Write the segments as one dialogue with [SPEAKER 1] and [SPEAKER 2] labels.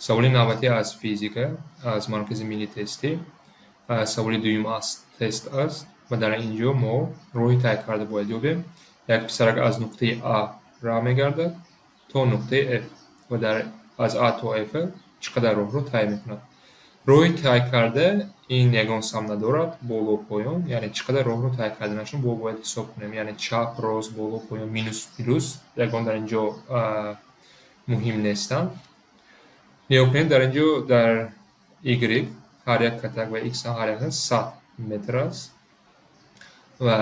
[SPEAKER 1] Саволи навбатӣ аз физика, аз Маркази миллии тестӣ. Саволи дуюм аз тест аст ва дар ин ҷо мо роҳи тай карда бояд ёбем. Як писарак аз нуқтаи А раҳ мегардад то нуқтаи Ф ва дар аз А то Ф чӣ қадар роҳро тай мекунад. Роҳи тай карда ин ягон сам надорад, боло, поён, яъне чӣ қадар роҳро тай карданашро мо бояд ҳисоб кунем. Яъне чап, рост, боло, поён, минус, плюс ягон дар ин ҷо муҳим нестанд. Нигоҳ кунед, дар ин ҷо дар Y ҳар як катак ва X ҳар як 100 метр аст ва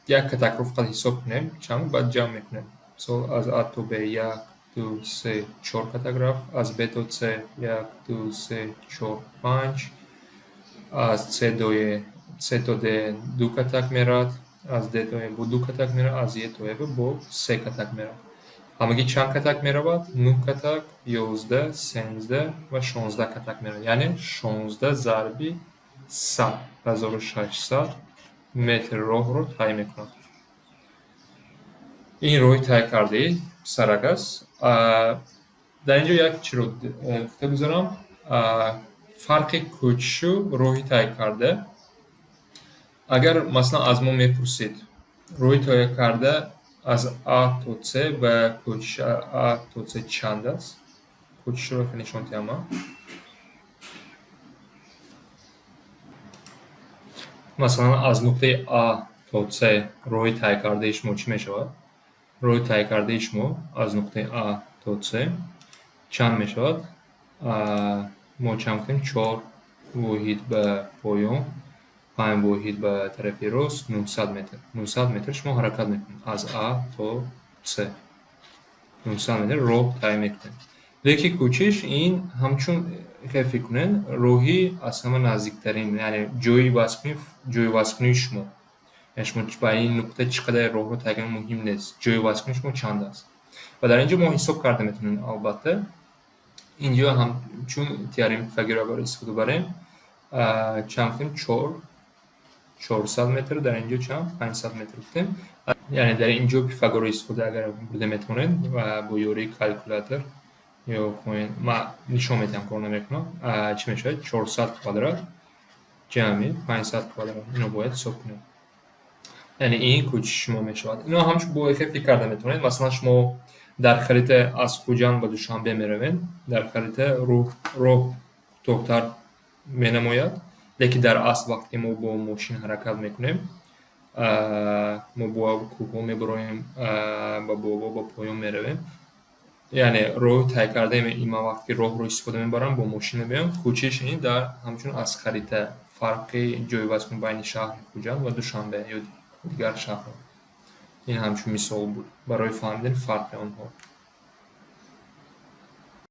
[SPEAKER 1] як катакро фақат ҳисоб кунем, чанд баъд ҷамъ мекунем. Мисол, аз А то Б 1, 2, 3, 4 катак рафт, аз Б то С 1, 2, 3, 4, 5, аз С до Е, С то Д 2 катак меравад, аз Д то Е бо 2 катак меравад, аз Е то Ф бо 3 катак меравад. Ҳамагӣ чанд катак меравад? 9 катак, 11, 13 ва 16 катак меравад. Яъне 16 зарби 100, 1600 метр роҳро тай мекунад. Ин роҳи тай кардаи писарак аст. Дар ин ҷо як чиро гуфта гузорам. Фарқи кӯчишу роҳи тай карда. Агар масалан аз мо мепурсид, роҳи тай карда аз А то С ва кӯчиши А то С чанд аст? Кӯчишро нишон диҳам ман. Масалан, аз нуқтаи А то С роҳи тай кардаи шумо чӣ мешавад? Роҳи тай кардаи шумо аз нуқтаи А то С чанд мешавад? Мо чанд гуфтем? 4 воҳид ба поён, 5 воҳид ба тарафи рост, 900 метр. 900 метр шумо ҳаракат мекунед аз А то С. 900 метр роҳ тай мекунед. Лекин кӯчиш ин ҳамчун хел фикр кунед, роҳи аз ҳама наздиктарин, яъне ҷои вазкунии шумо. Яъне шумо ба ин нуқта чӣ қадар роҳро тай кардан муҳим нест. Ҷои вазкунии шумо чанд аст. Ва дар ин ҷо мо ҳисоб карда метавонем, албатта. Ин ҷо ҳамчун теореми Пифагорро агар истифода барем, чанд гуфтем? 4, 400 метр, дар ин ҷо чанд? 500 метр гуфтем. Яъне дар ин ҷо Пифагорро истифода агар бурда метавонед ва бо ёрии калькулятор ё ман нишон медиҳам, кор намекунам. Чӣ мешавад? 400 квадрат ҷамъи 500 квадрат. Ино бояд ҳисоб кунем. Яъне ин кӯчиши шумо мешавад. Ино ҳамчун бо хел фикр карда метавонед. Масалан, шумо дар харита аз Хуҷанд ба Душанбе меравед, дар харита роҳ кӯтоҳтар менамояд, лекин дар асл вақте мо бо мошин ҳаракат мекунем, мо бо кӯҳҳо мебароем, ба боло, ба поён меравем. Яъне роҳи тай кардаи ин ман вақте ки роҳро истифода мебарам, бо мошин мебиём, кӯчиш ин дар ҳамчун аз харита фарқи ҷойвазкунӣ байни шаҳри Хуҷанд ва Душанбе ё дигар шаҳрҳо. Ин ҳамчун мисол буд барои фаҳмидани фарқи онҳо.